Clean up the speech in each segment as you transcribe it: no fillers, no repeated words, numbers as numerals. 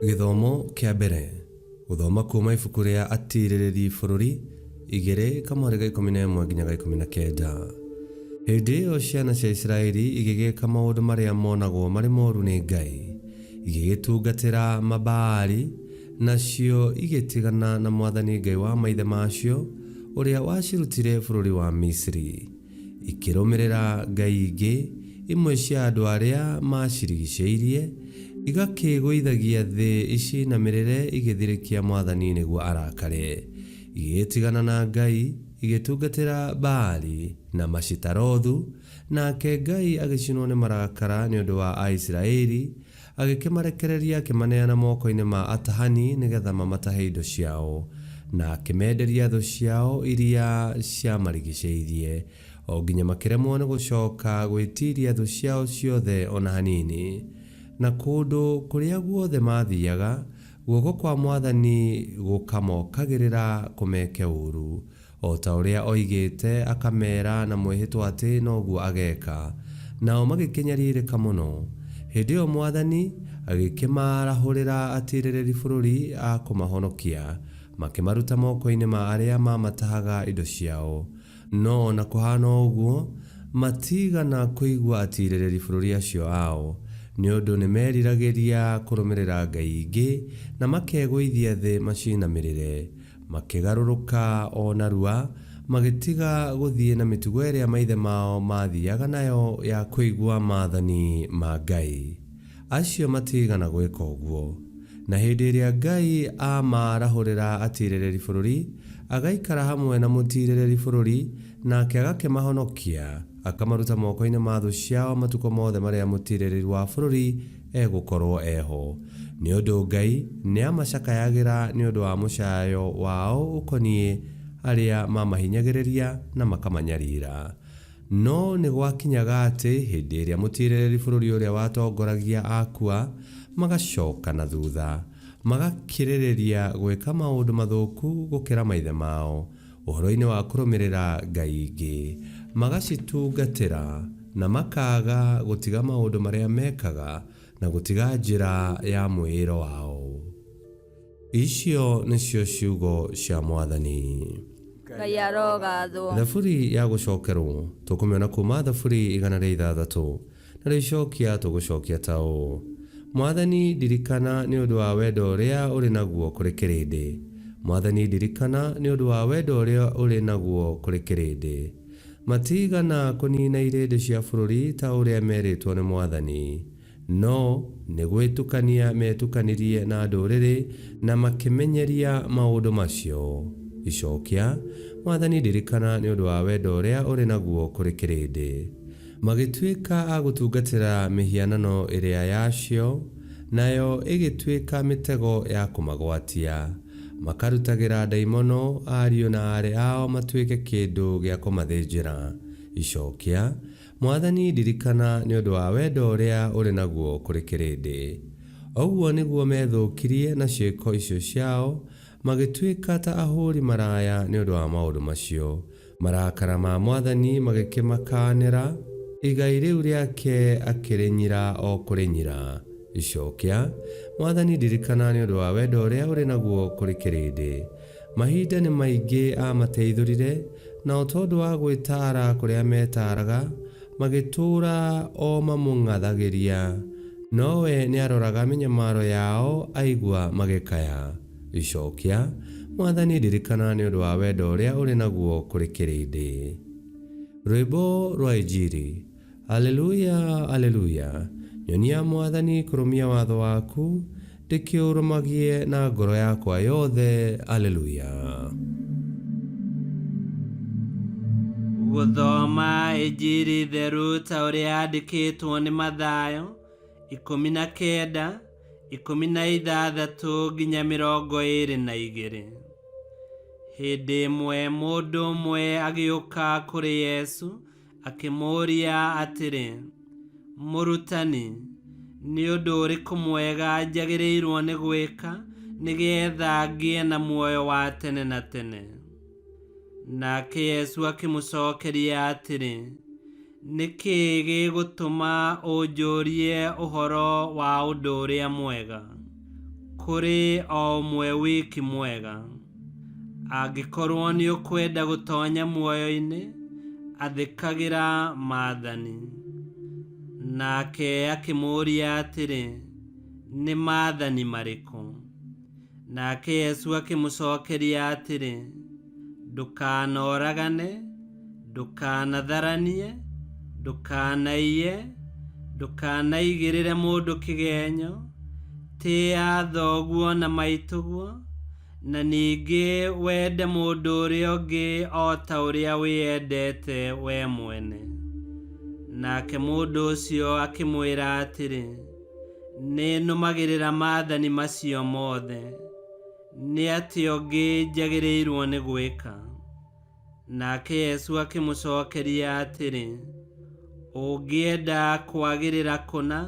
Gĩthomo kĩa mbere Gũthoma kuuma ibuku rĩa Atiirĩrĩri Bũrũri igĩrĩ kamwarĩ ga 11 nginya ga 19. Hĩndĩ ĩyo ciana cia Isiraeli igĩgĩka maũndũ marĩa monagwo marĩ moru nĩ Ngai, igĩgĩtungatĩra Mabaali, nacio igĩtigana na mwathani Ngai wa maithe macio, ũrĩa wacirutire bũrũri wa Misiri. Ikĩrũmĩrĩra ngai ingĩ, imwe cia andũ arĩa maacirigicĩirie, igakĩĩgũithagia thĩ icinamĩrĩre igĩthirĩkia mwathani nĩguo arakare. Igĩgĩtigana na Ngai, igĩtungatĩra Baali na Mashitarothu, nake Ngai agĩcinwo nĩ marakara nĩ ũndũ wa Aisiraeli, Agĩkĩmarekereria akĩmaneana moko-inĩ ma atahani nĩ getha mamatahe indo ciao, na akĩmenderia thũ ciao iria ciamarigicĩirie, o nginya makĩremwo nĩ gũcoka gwĩtiiria thũ ciao ciothe o na hanini. Na kũndũ kũrĩa guothe maathiaga, guoko kwa Mwathani gũkamokagĩrĩra kũmeke ũũru, O ta ũrĩa oigĩte akameera na mwĩhĩtwa atĩ noguo ageeka. Nao magĩkĩnyariirĩka mũno. Hĩndĩ ĩyo mwathani agĩkĩmaarahũrĩra atiirĩrĩri bũrũri a kũmahonokia, makĩmaruta mookoinĩ ma arĩa maamatahaga indo ciao. No o na kũhaana ũguo, matiigana kũigua atiirĩrĩri bũrũri acio ao, nĩ ũndũ nĩmeeriragĩria kũrũmĩrĩra ngai ingĩ na makegũithia thĩ maciinamĩrĩre. Makĩgarũrũka o narua, magĩtiga gũthiĩ na mĩtugo ĩrĩa maithe mao maathiaga nayo ya kũigua maathani ma Ngai. Acio matiigana gwĩka ũguo. Na hĩndĩ ĩrĩa Ngai aamaarahũrĩra atiirĩrĩri bũrũri, agaikara hamwe na mũtiirĩrĩri bũrũri, nake agakĩmahonokia, akamaruta moko-inĩ ma thũ ciao matukũ mothe marĩa mũtiirĩrĩri wa bũrũri egũkorwo eho. Nĩ ũndũ Ngai nĩamacakayagĩra nĩ ũndũ wa mũcayo wao ũkoniĩ arĩa mamahinyagĩrĩria na makamanyarira. No nĩgwakinyaga atĩ hĩndĩ ĩrĩa mũtiirĩrĩri bũrũri ũrĩa watongoragia akua, magacoka na thutha, magakĩrĩrĩria gwĩka maũndũ mathũku gũkĩra maithe mao, ũhoro-inĩ wa kũrũmĩrĩra ngai ingĩ, magacitungatĩra, na makaaga gũtiga maũndũ marĩa mekaga na gũtiga njĩra ya mwĩĩro wao. Icio nĩcio ciugo cia Mwathani. Ngai arogathwo. Thaburi ya gũcokerwo tũkũmĩona kuuma Thaburi 106. Narĩo icokia tũgũcokia ta ũũ, Mwathani ndirikana nĩ ũndũ wa wendo ũrĩa ũrĩ naguo kũrĩ kĩrĩndĩ. Mwathani ndirikana nĩ ũndũ wa wendo ũrĩa ũrĩ naguo kũrĩ kĩrĩndĩ. Matiigana kũniina irĩndĩ cia bũrũri ta ũrĩa merĩtwo nĩ Mwathani, no nĩ gwĩtukania metukanirie na ndũrĩrĩ na makĩmenyeria maũndũ macio. Icokia, Mwathani ndirikana nĩ ũndũ wa wendo ũrĩa ũrĩ naguo kũrĩ kĩrĩndĩ. Magĩtuĩka a gũtungatĩra mĩhianano ĩrĩa yacio, nayo ĩgĩtuĩka mĩtego ya kũmagwatia. Makarutagĩra ndaimono ariũ na aarĩ ao matuĩke kĩndũ gĩa kũmathĩnjĩra. Icokia, Mwathani ndirikana nĩ ũndũ wa wendo ũrĩa ũrĩ naguo kũrĩ kĩrĩndĩ. Ũguo nĩguo methũkirie na ciĩko icio ciao, magĩtuĩka ta ahũri maraya nĩ ũndũ wa maũndũ macio. Marakara ma Mwathani magĩkĩmakaanĩra, igai rĩu rĩake akĩrĩnyira o kũrĩnyira. Icokia, Mwathani ndirikana nĩ ũndũ wa wendo ũrĩa ũrĩ naguo kũrĩ kĩrĩndĩ. Mahinda nĩ maingĩ aamateithũrire, nao tondũ wa gwĩtaara kũrĩa metaaraga, magĩtũũra o mamũng'athagĩria. Nowe nĩaroraga mĩnyamaro yao aigua magĩkaya. Icokia, Mwathani ndirikana nĩ ũndũ wa wendo ũrĩa ũrĩ naguo kũrĩ kĩrĩndĩ. Rwĩmbo rwa Injiri. Aleluya, Aleluya. Nyonia Mwathani kũrũmia watho waku, ndĩkĩũrũmagie na ngoro yakwa yothe. Aleluya. Gũthoma Injiri theru ta ũrĩa yandĩkĩtwo nĩ Mathayo 19, 16 nginya 22. Hĩndĩ ĩmwe mũndũ ũmwe agĩũka kũrĩ Yesu akĩmũũria atĩrĩ, Mũrutani, nĩ ũndũ ũrĩkũ mwega njagĩrĩirwo nĩ gwĩka nĩgeetha ngĩe na muoyo wa tene na tene? Nake Yesu akĩmũcookeria atĩrĩ, Nĩ kĩĩ gĩgũtũma ũnjũrie ũhoro wa ũndũ ũrĩa mwega? Kũrĩ o ũmwe wiki mwega. Angĩkorwo nĩ ũkwenda gũtonya muoyo-inĩ, athĩkagĩra maathani. Nake akĩmũũria atĩrĩ, nĩ maathani marĩkũ? Nake Yesu akĩmũcokeria atĩrĩ, ndũkanoragane, ndũkanatharanie, ndũkanaiye, ndũkanaigĩrĩre mũndũ kĩgenyo, tĩa thoguo na maitũguo, na ningĩ wende mũndũ ũrĩa ũngĩ o ta ũrĩa wĩyendete we mwene. Nake mũndũ ũcio akĩmwĩra atĩrĩ, nĩnũmagĩrĩra maathani macio mothe, nĩ atĩa ũngĩ njagĩrĩirwo nĩ gwĩka? Nake Yesu akĩmũcokeria atĩrĩ, ũngĩenda kwagĩrĩra kũna,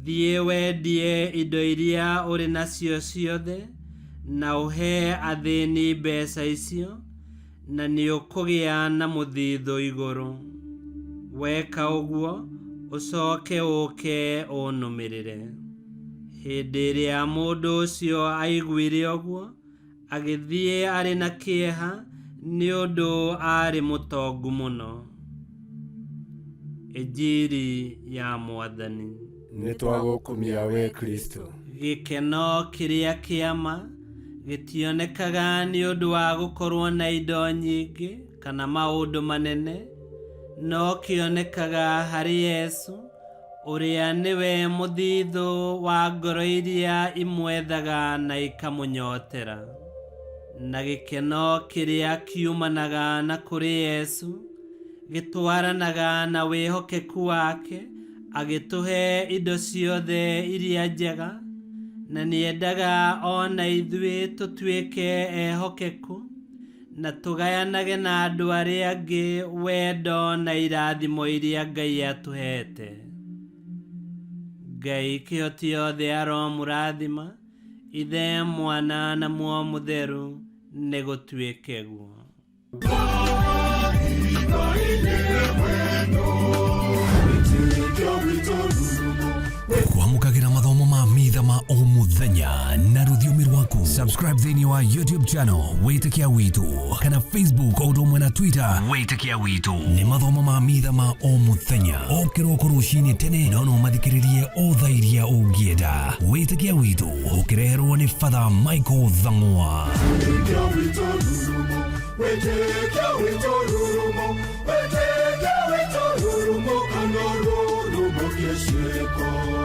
thiĩ wendie indo iria ũrĩ nacio ciothe, na ũhe athĩni mbeca icio, na nĩũkũgĩa na mũthithũ igũrũ. Weka ũguo, ũcoke ũũke ũnũmĩrĩre. Hĩndĩ ĩrĩa mũndũ ũcio aiguire ũguo, agĩthiĩ arĩ na kĩeha nĩ ũndũ aarĩ mũtongu mũno. Injiri ya Mwathani. Nĩtwagũkumia we Kristo. Gĩkeno kĩrĩa kĩama gĩtionekaga nĩ ũndũ wa gũkorwo na indo nyingĩ kana maũndũ manene, no kĩonekaga harĩ Yesu ũrĩa nĩwe mũthithũ wa ngoro iria imwethaga na ikamũnyotera. Na gĩkeno kĩrĩa kiumanaga na kũrĩ Yesu gĩtwaranaga na wĩhokeku wake, agĩtũhe indo ciothe iria njega, na nĩendaga o na ithuĩ tũtuĩke ehokeku na tũgayanage na andũ arĩa angĩ wendo na irathimo iria Ngai atũhete. Ngai kĩhoti yothe aromũrathima, Ithe, Mwana na Muoyo Mũtheru, nĩgũtuĩke guo. Kwamũkagĩra mathomo ma mitha ma o mũthenya na rũthiomi rwaku. Subscribe thĩinĩ wa YouTube channel Wĩtĩkia Witũ kana Facebook o ũndũ ũmwe na Twitter Wĩtĩkia Witũ. Nĩ mathomo ma mitha ma o mũthenya o kĩroko rũcinĩ tene, no no mathikĩrĩrie o thaa iria ũngĩenda. Wĩtĩkia Witũ ũkĩreherwo nĩ Father Michael Thang'wa. Wĩtĩkia witũ rurumo, wĩtĩkia witũ rurumo, wĩtĩkia witũ rurumo kana rurumo kĩciko.